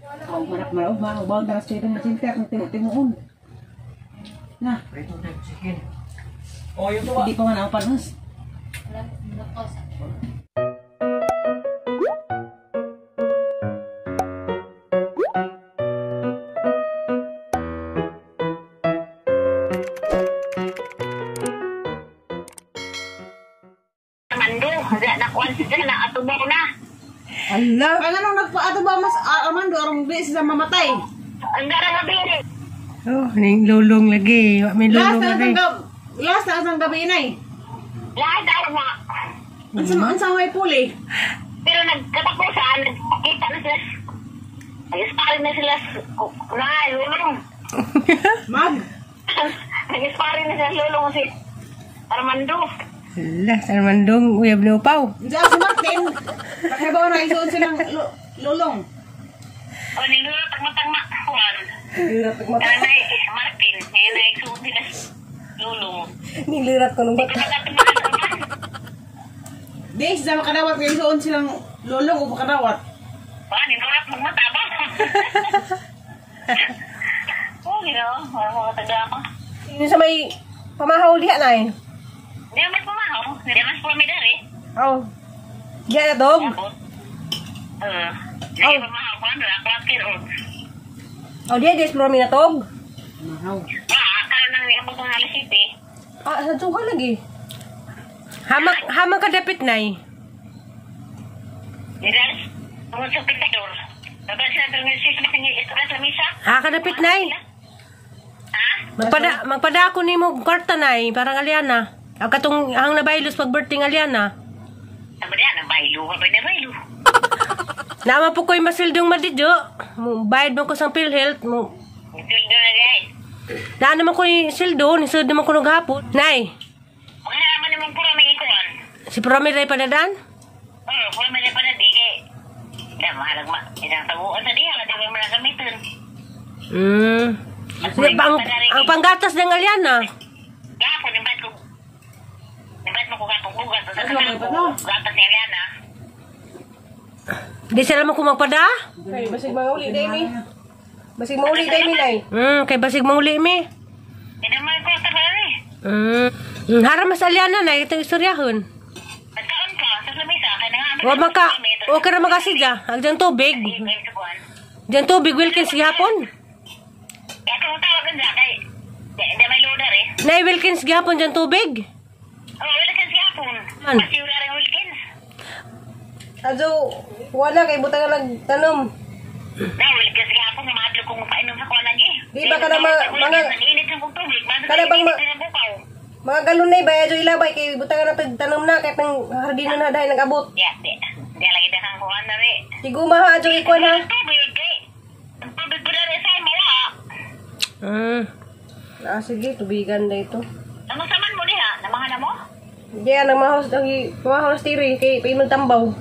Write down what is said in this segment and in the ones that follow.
Oh, manak maraw ma, bawon na sa itong center ng timu-timuon. Na. Oh, yung tuwa. Hindi pa man ako panos. Mando, na kuan siya na atubaw na. Ala. Kaya nung nagpaato ba mas Armando arong di sila mamatay. Ang darang gabi. Oh, ning lulong lagi. Wa may Last lulong na lagi. ang gabi. Last na ang gabi inay. Lahat daw na. Unsa may puli? Pero nagkatapusan, nagkita na sila. Nag-sparring na sila. Na, lulong. Mag. Nag-sparring na sila lulong si Armando. Ala, sa Armandong uyab ni upaw. Unsa si Martin? Pakibaw na isuod silang lulong. O, nilulot ang matang makuan. Nanay, Martin, ngayon na isuod sila lulong. Nilirat ko nung bata. Di sila makadawat kay isuod silang lulong o makadawat. Ba, ninulat magmata ba? Oh, wala mga taga ako. Yun sa may pamahaw diha na eh. Hindi naman pumahaw. Hindi naman pumidar eh. Oh. Diha na dog. Oo. Hindi pumahaw ko. Ano, ako ang kiro. Oh, diha di explore mi na tog. Mahaw. Ba, karoon ng abot ng Hali City. Ah, sa tsuha lagi. Hamak hamak kadapit nay. Nilas, tungkol sa Pintador. Babal sila doon yung sis, ito na sa misa. Ah, kadapit nay. Ha? Magpada ako nimo kwarta nay, parang Aliana. Ang katong ang nabaylos pag birthday ng Aliana. Sabi niya, nabaylo ka ba nabaylo? Naama po ko'y masildong madidyo. Mo bayad mo ko sa PhilHealth mo. Sildo na guys. Naa naman ko'y sildo, nisulod naman ko nung hapon. Nay, Mga naman naman puro may ikuan. si Promir ay padadan? Oo, puro may pa na di kay. Da, mahalag ma. Isang tabuan sa diha, di ba mo na gamitin? Ang panggatas ng Aliana. Gapon, nimbat ko. Nimbat mo ko gapon bugas. Sa kanan ko, gatas ni Eliana. Di sila mo kumagpada? Kay basig mauli day mi. Basig mauli day mi nay. Kay basig manguli mi. Hindi naman ko tagal eh. Haram mas Aliana na itong istoryahon. Nagkaon ka, sa lamisa, kaya nga. Wa maka, okay ra makasidya. Ag diyang tubig. Diyang tubig, Wilkins gihapon. Kaya kung tawag na kay, hindi may loader eh. Nay, Wilkins gihapon diyang tubig. Oh, Wilkins gihapon. Man. Pasura rin Wilkins. Adyo wala kay butang nagtanom. Na, Wilkins gihapon, nga maadlo kong painom sa kuwan lagi. Di ba kada mga- Init ng tubig, Kada bang init ng bukaw. Mga galon nay ba adyo ilabay kay butang na tanom na kay pang hardino na dahil nag-abot. Di, di, di lagi dasang kuwan na rin. Tiguma ha adyo ikuan ha. Ang tubig, kay. Ang tubig ko na rin sa mawa. Ah sige, tubigan na ito. Ano saman mo diha? Namahan na mo? Di ang mahos ang mahos tiri kay painom tambaw.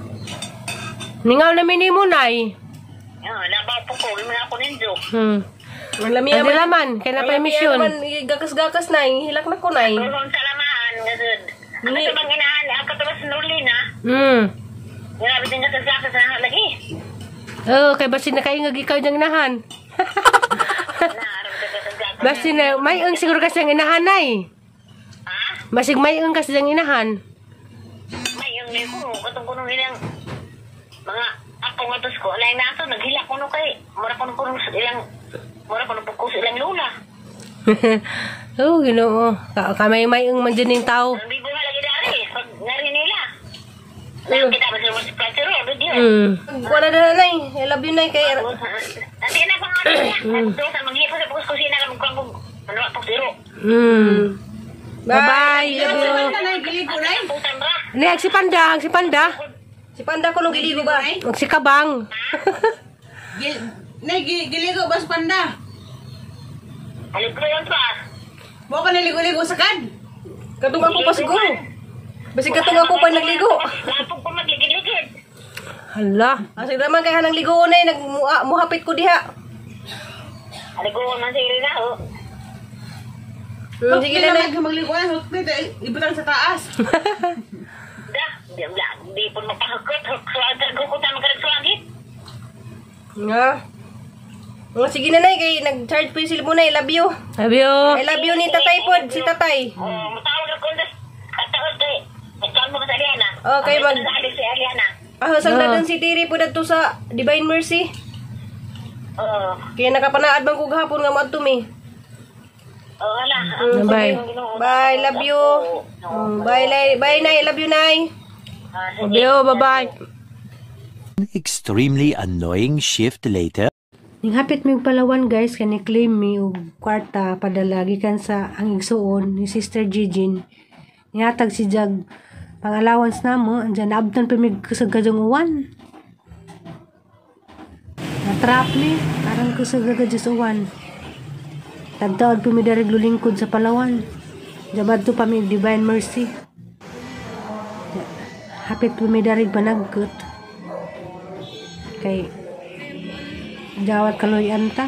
Ningaw na minimo, Nay. Oo, labaw po ko. Yung mga ako ninjo. Ang lami Ang laman, kay na pa misyon. Naman gakas-gakas nay, hilak na ko nay. Tulong sa lamaan, gasud. Ano sa bang inahan? Ang katulas sa Nurlina. Grabe din kasi sa lagi. Oh, kay basin na kayo ikaw diyang inahan. Basin na, may ang siguro kasi ang inahan, Nay. Ha? Basig may ang kasi ang inahan. May yung liko. Katong kunong ilang mga ako nga tos ko. Alay na ato, naghila ko no kay. Mura ko nung ilang mura ko nung pagkus ilang lula. Oh, Ginoo. Kamay may ang man dyan yung tao. Ang bibo nga lagi dari. Pag ngari nila. Nakita ba sila sa platero? Video. Wala na nay. I love you nay kay Nanti na pa nga niya. Nagdo sa manghipo sa pagkus kusina lang magkuhan kong ano pagtiro. Bye-bye. Love you. Nay, giligo nay. Putan ra. Ni, ang si Panda, ang si Panda. Si Panda ko nung giligo ba? Ang si Kabang. Nay, giligo ba sa panda? Alig ko yun pa. Mo ka naligo-ligo sa kad. Katong ako pa siguro. Basig katong ako pa nagligo. Lapog ko magligid-ligid. Hala. Asig naman kay hanang ligo nay nag muhapit ko diha. Aligo man sa irina ho. Sige Sige na nay. na magligo na, hukpit, ibutang sa taas. Da, di di po mapahagkot. Huksuag ko ta magkaragsuagit. Nga. Oh, sige na, Nay, kay nag-charge po yung cellphone, Nay. Love you. Love you. I love you ni Tatay po, si Tatay. Oh, matawag ako undas. Kataod kay nagkaon mo ka sa Aliana. Okay, Ang mag- si Aliana. Ah, sang Oh. dadan si Tiri po dadto sa Divine Mercy. Oo. Kaya nakapanaad bang ko gahapon nga moadto mi. Oo, hala. Bye. Bye, love you. Bye, Nay. Bye, Nay. Love you, Nay. Love you. Bye-bye. Extremely annoying shift later. Ning hapit mi og Palawan guys, kani claim mi og kwarta padala gikan sa ang igsuon ni Sister Gigin. Nihatag si Jag pang allowance namo, andyan naabtan pa mi kusog kadtong uwan. Natrap mi, aron kusog kadtong uwan. Tagtaod pa mi diri lulingkod sa Palawan. Jabad to pa mi og Divine Mercy. Hapit pa mi diri panagkot. Kay jawat kaloy-an ta.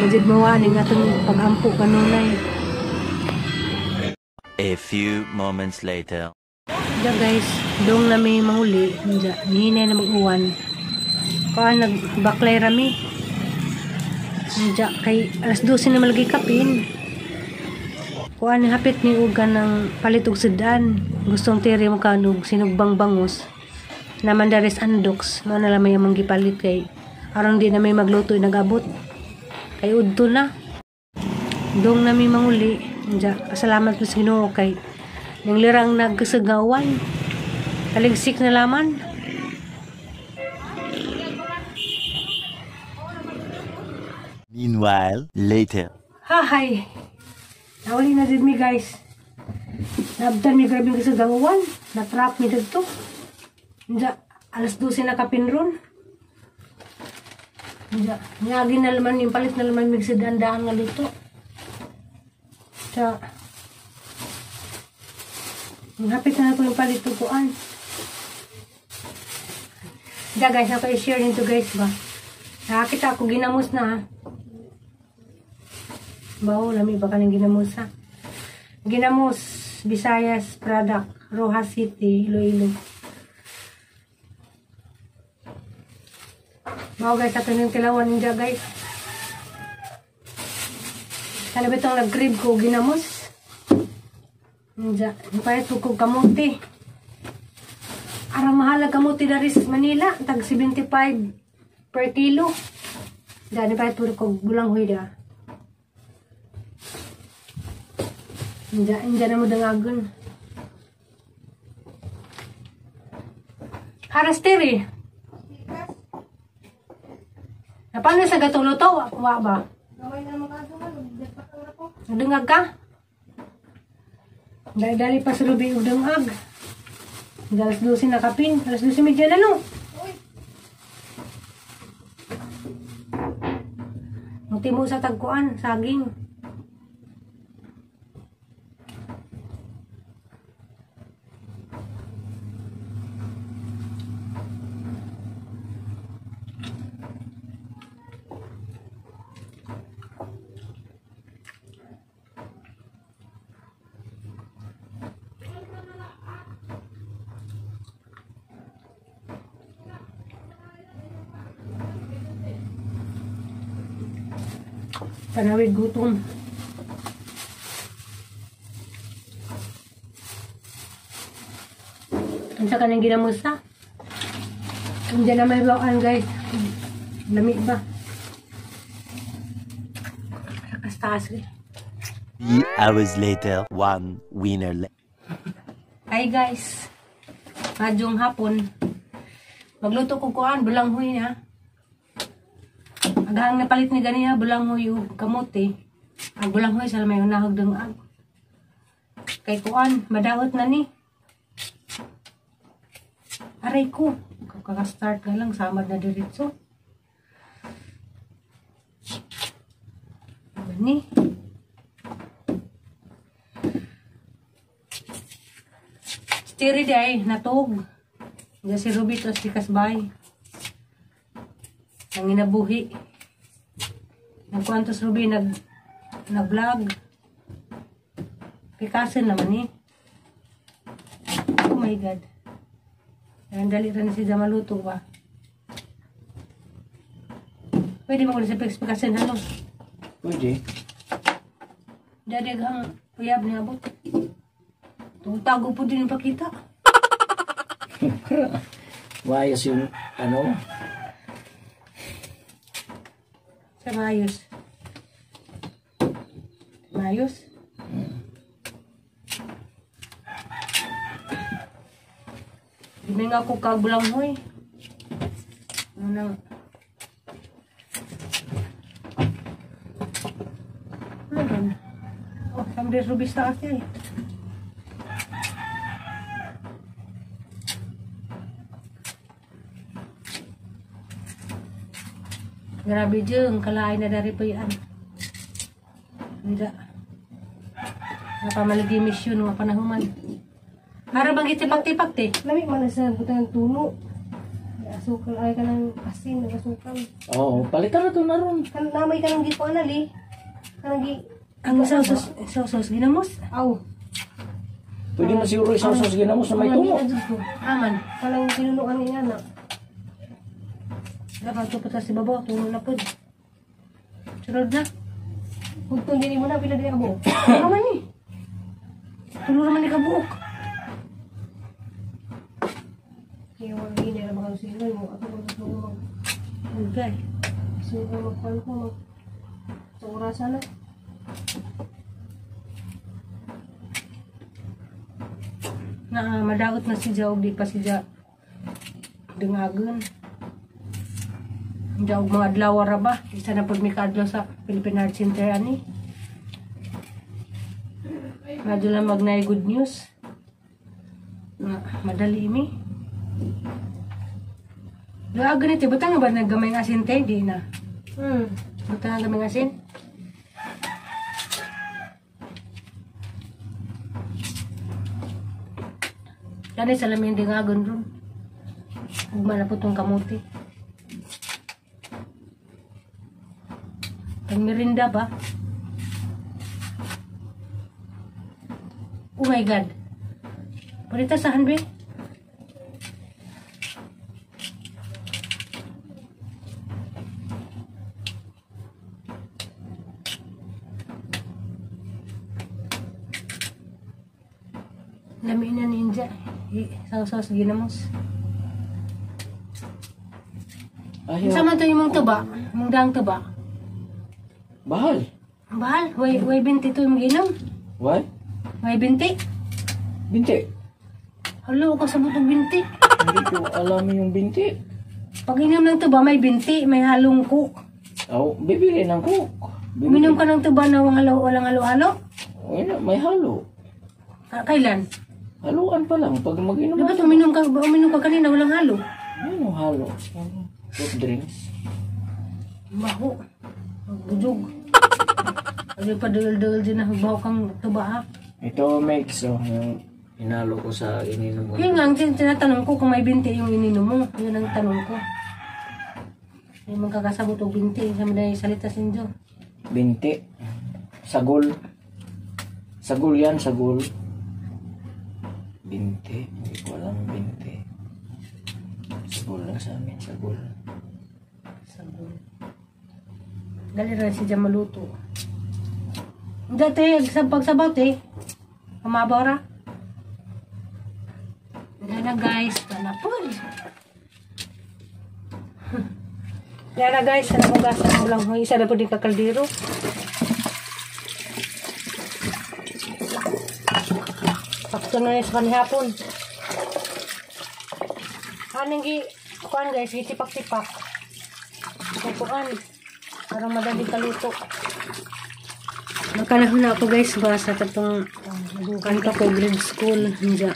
Majid mawa ni nga atong pag-ampo kanunay. A few moments later. Diya guys, dong na may manguli. Diya, nihinay na mag-uwan. Kuan nagbaklay rami. Diya, kay alas 12 na malagi kapin. Kuan hapit ni uga ng palit og sudan. Gustong tiri mo kanog sinugbang bangus. Naman daris andoks, mao na lang may among gipalit kay aron di na may magluto nagabot. Kay udto na. Dong na may manguli. Diya, pasalamat ko sa Ginoo kay nang lirang nagkasagawan. Kaligsik na laman. Meanwhile, later. Hahay. Nawali na din mi guys. Naabtan mi grabe kasagawan. Natrap mi didto. Diya, alas 12 na kapin ron. Diya, ngagi na laman yung palit na laman mig sa daan nga luto. Diya. Ang hapit na ako yung palit tukuan. Diya guys, ako i-share nito guys ba. Nakakita ako ginamos na ha. Bawo, lami ba kaning ginamos ha? Ginamos, Visayas product, Roxas City, Iloilo. Bawo guys, ato yung tilawan ninja guys. Sana ba itong nag-crib ko ginamos? Ninja, palit ko kamote. Arang mahal ang kamote dari sa Manila, tag 75 per kilo. Dani palit ko gulang huy da. Inja, inja na mo dangagon. Haras tiri. Napano sa gatong luto? Wa ba? Nagdungag ka? Dali-dali pa sa lubi og dungag. Alas 12 na kapin. Alas 12:30 na no. Ang timo sa tagkuan, saging. Panawid gutom. Unsa ka nang ginamusa? Diyan na may bawaan guys. Lami ba? Taas-taas eh. 3 hours later, one winner left. Hi guys. Madyong hapon. Magluto ko kuan bulanghoy na. Aghang napalit ni ganiha bulanghoy ug kamote. Ang bulanghoy sa may unahog dungag. Kay kuan madahot na ni. Aray ko, kaka-start na lang samad na diretso. Gani. Stiri day natog. Diyan si Ruby tos si Kasbay. Ang inabuhi. Nagkuantos Ruby nag-vlog. Pikasin naman eh. Oh my God. Ayan, dali rin si Jamaluto ba? Pwede mo ko sa pagkasin halo. Pwede. Dadi ang uyab ni abot. Tago po din yung pakita. Maayos yung ano. Sa maayos. Maayos? Hindi nga ako kabulang mo eh. Ano? Ano doon? Oh, sambil rubista kasi eh. Grabe dyan, kalain na dari pa yan. Hindi. Napamalagi mission nga panahuman. Para bang itipak-tipak te? Lami man na sa butang tuno. Asukal ay kanang asin, asukal. Oo, palitan na to na ron. Kan namay kanang gi kuan ali. Kanang gi Ang sausos ginamos? aw. Pwede mo siguro isang sauce ginamos na may tumo. Aman. Kanang tinunuan ni ana. Dapat ito pa sa babaw, tuno na po. Sunod na. Hugtong din mo na pila din ka buok. Ano man eh? Tulo naman ni kabuok. Kaya wala gini na baka sino mo ato ko gusto mo mag Okay. siguro magkuan ko mag sa orasan na. Na madaot na si Jaog, di pa si Ja dungagon. Jaog mga adlaw ra ba? Isa na pud mi kaadlaw sa Philippine Heart Center ani. Medyo lang magnay good news. Na madali mi. Dungagon ito, butang ba naggamay ng asin te? Di na. Butang nga gamay ng asin? Kani sa lamin dingagon ron. Ugma na po itong kamuti. Pag merinda ba? Oh my God. Pwede sa hanbe? Lami na ninja. Sausaw ginamos. Ayaw. Sama to yung mong tuba? Mong daang tuba? Bahal. Bahal. Way 20 to yung ginom. Why? Way 20. Binti. Hala, ka sa butong 20. Hindi ko alam yung binti. Pag inom ng tuba, may 20. May halong coke. Oh, bibili ng coke. Bibili. Uminom ka ng tuba na walang halo-halo? Wala, may halo. Kailan? Haluan pa lang pag mag-inom. Dapat uminom ka kanina, walang halo. Ano halo? Soft drinks. Baho. Bujog. Ano pa dul-dul din na baho kang tuba ha? Ito mix oh, yung inalo ko sa ininom ko. Yun nga, ang tinatanong ko kung may 20 yung ininom mo. Yun ang tanong ko. Yung magkakasabot og 20. Sa mga salita sinjo. 20. Sagol. Sagol yan, sagol. 20. Hindi ko alam, 20. Sagol lang sa amin, sagol. Sagol. Dali rin si Diyan maluto. Dati, sa pagsabaw te. Kumabaw ra. Dala na guys, dala po. Dala na guys, sana hugasan mo lang. Isa na po din kakaldero. Pakto na sa kanihapon. Anong gi, kuan guys, gitipak-tipak. Kukuan. Para madali kaluto. Magkanahon na ako guys, ba sa tatong kan pa ko grade school. Diya.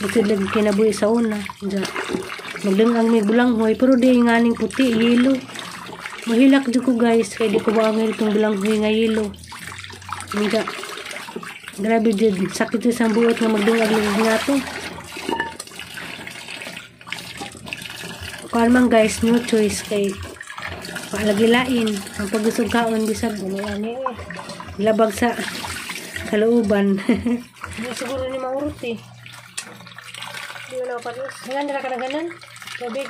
Bukid lagi kinabuhi sa una. Diya. Magdangang may bulanghoy, pero di nganing puti, yelo. Mahilak di ko guys, kay di ko maangil itong bulanghoy nga yelo. Diya. Grabe jud, sakit sa buot nga magdungag lagi nga to. Kuan man guys, no choice kay palagilain ang pagusog kaon bisag labag sa kalooban. Hindi siguro ni maurot eh. Hindi wala pa rin. Hangan nila ka na ganan. Tubig.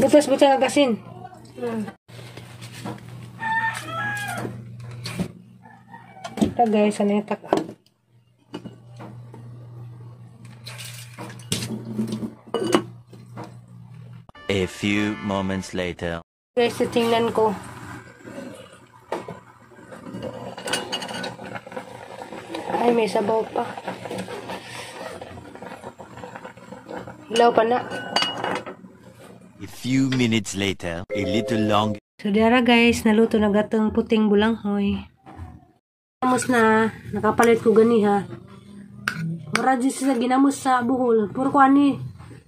Butas butas ang asin. Ito guys, ano yung tak-up. A few moments later. Guys, titingnan ko. Ay, may sabaw pa. Hilaw pa na. A few minutes later, a little longer. So, diara guys, naluto na gatong puting bulanghoy. Ginamos na, nakapalit ko gani ha. Mura dyan siya ginamos sa Bohol. Puro ko ani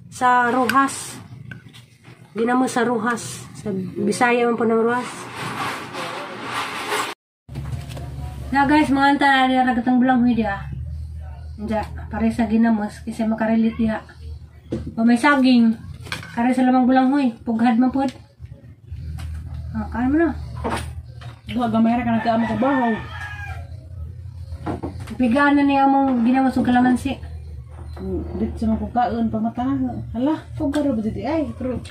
sa Rojas. Ginamos sa Rojas. Sa Bisaya man po ng Rojas. Na guys, mga anta na diara gatong bulanghoy diha. Diya, pare sa ginamos kasi makarelate diha. O may saging. Kare sa lamang bulanghoy, pughad man pod. Ah, kain mo na. Duha gamay ra ka nagkaamo ko bahaw. Pigaan na niya mong ginamos og kalamansi. Dito sa mga pagkaon pag mata na. Hala, pugad ra ba dito ay? Pero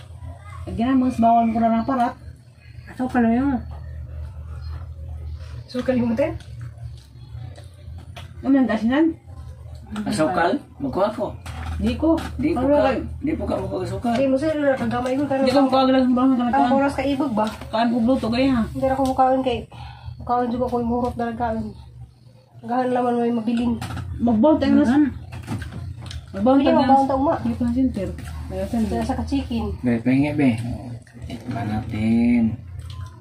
ginamos bawal ko na ng parat. Ato pa lang yun. So, kalimutan? Ano ang asinan? Asukal? Magkuha ko. Di ko. Di po Ano ka, kay? di po ka magkuha Hindi mo sir, kang gamay ko. Di ko mukha lang bang Ang kaon. oras ka ibog ba? Kaon ko luto gani ha. Hindi na ako mukaon kay mukaon juga ko yung murot na nagkaon. Gahan laman may mabilin. Magbaon tayo nas. Magbaon Hindi tayo mabaon nas. ta uma. Di ko na center. May Dala sa kachikin. Be, pahingi be. Tikman natin.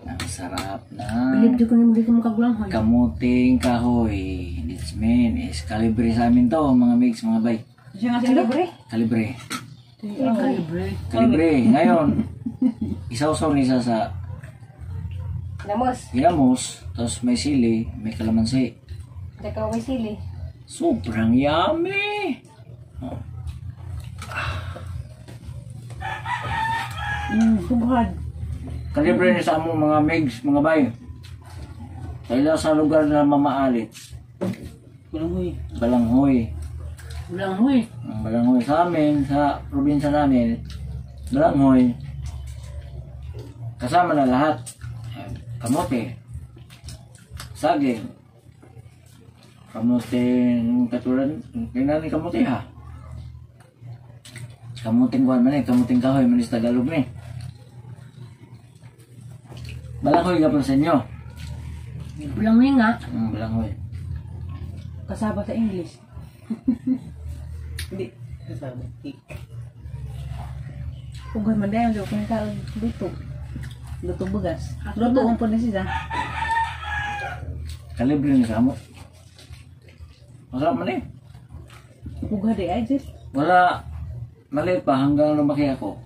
Ang sarap na. Bilib di ko nimo di ko makagulang hoy. Kamuting kahoy. This man is kalibre sa amin to, mga mix, mga bay. Siya nga sila. Libre. Kalibre. Kalibre. Kalibre. Ngayon, isawsaw niya sa Namos. ginamos, tapos may sili, may kalamansi. Hindi ka may sili. Sobrang yummy! Oh. Pugad. Kalibre niya sa among mga migs, mga bay. Dahil sa lugar na mamaalit, Kulanghoy. Balanghoy. Bulanghoy. Ang Balanghoy sa amin, sa probinsya namin, Balanghoy, kasama na lahat. Kamote, saging, kamote, katulad, kailan ni kamote ha? Kamuting kuwan man eh, kamuting kahoy man sa Tagalog ni. Balanghoy ka pa sa inyo. Bulanghoy nga. Ang balanghoy. Kasaba sa English. Hindi. Kasaba. Cake. Pugad man dahil ko kaon luto. Luto bugas. Luto ang po na siya. Kalibre ni sa amo. Masarap man eh. Pugad eh ay sis. Wala, maliit pa hanggang lumaki ako.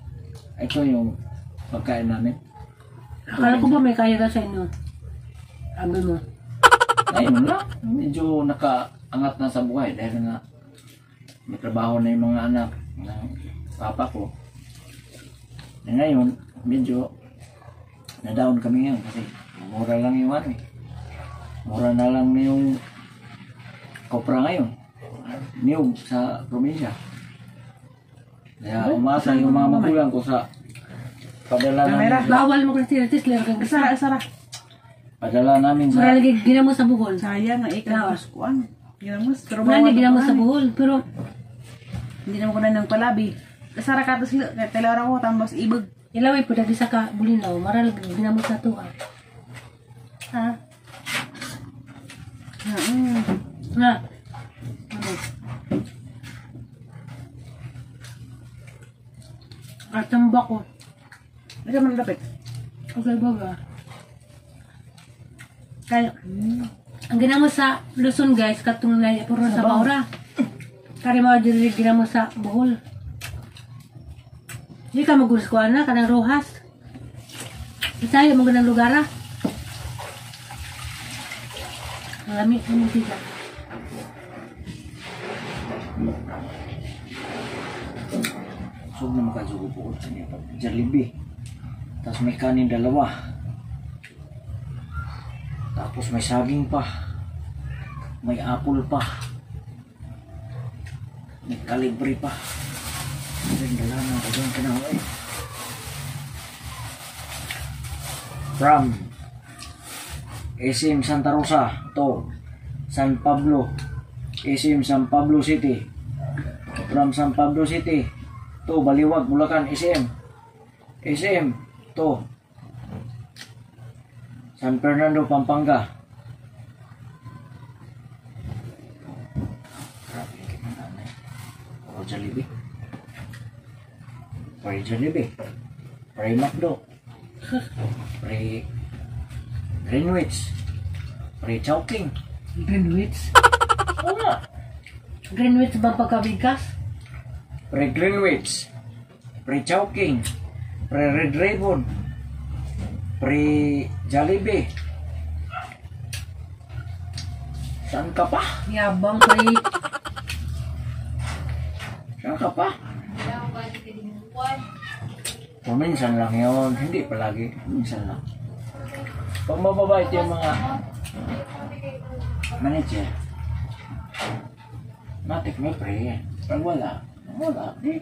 Ito yung pagkain namin. Akala ko ba may kaya ka sa inyo? Sabi mo. Ngayon lang, medyo nakaangat na sa buhay dahil nga may trabaho na yung mga anak ng papa ko. Na ngayon, medyo na-down kami ngayon kasi mura lang yung ano eh. Mura na lang yung kopra ngayon. Niyog sa probinsya. Kaya umasa yung mga magulang ko sa padala namin sa, Bawal mo kasi tinatis lang kang Sara sara. padala namin sa Mura lagi ginamos sa Bohol. Sayang nga ikaw kuan. Ginamos pero Mura bawal lagi ginamos sa ko Bohol. Pero Hindi naman ko na ng palabi. Sara ka tas kay ko tambas ibig. ilaway po dagi sa ka bulinaw. Mura lagi ginamos sa tuwa. Ha? Nga. At ang bako. Asa man dapat? Okay ba ba? Kaya, ang ginamos sa Luzon guys, katong na puro sa Baura. Kari mo diri ginamos sa Bohol. Di ka magulis ko ana kanang Rojas. Bisaya mo ganang lugar ah. Ang lami mo sila. Sug na makasugo po ko sa niya. Jollibee. Tapos may kanin dalawa. Tapos may saging pa. May apple pa. Nagkalibre pa. Dala na ako dyan kanawa eh. From SM Santa Rosa to San Pablo, SM San Pablo City. From San Pablo City to Baliwag, Bulacan, SM. SM to San Fernando, Pampanga. Grabe yung kinananay. O Jollibee. Pre Jollibee. Pre McDo. Pre Greenwich. Pre Chowking. Greenwich? Oo nga. Greenwich ba pagkabigas? Pre Greenwich. Pre Chowking. Pre Red Ribbon. Pre Jollibee. Saan ka pa? Yabang pre. Saan ka pa? Paminsan lang yun. Hindi palagi. Minsan lang. Pag mababait yung mga manager, matik may pre. Pag wala, wala. Di,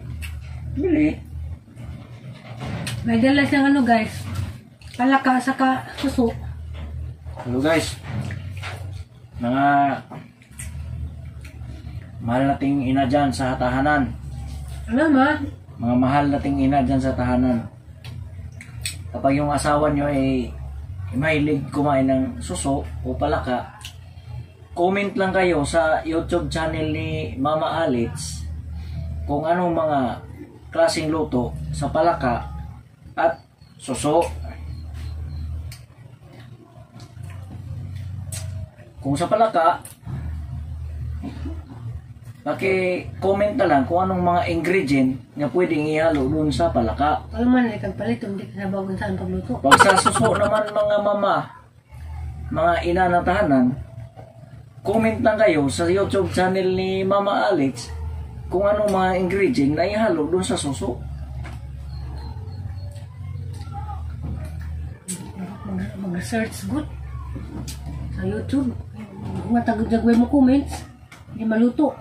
bili. May dala siyang ano guys. Palaka saka suso. Hello guys. Mga mahal nating ina dyan sa tahanan. Ano ma? Mga mahal nating ina dyan sa tahanan. Kapag yung asawa nyo ay mahilig kumain ng suso o palaka, comment lang kayo sa YouTube channel ni Mama Alitz kung anong mga klaseng luto sa palaka at suso. Kung sa palaka, paki-comment na lang kung anong mga ingredient na pwedeng ihalo dun sa palaka. Alam man, ikang palit, hindi ka nabagon saan pagluto. Pag sa suso naman mga mama, mga ina na tahanan, comment lang kayo sa YouTube channel ni Mama Alex kung anong mga ingredient na ihalo dun sa suso. Mag-search good sa YouTube. Matagod-jagway mo comments, hindi maluto.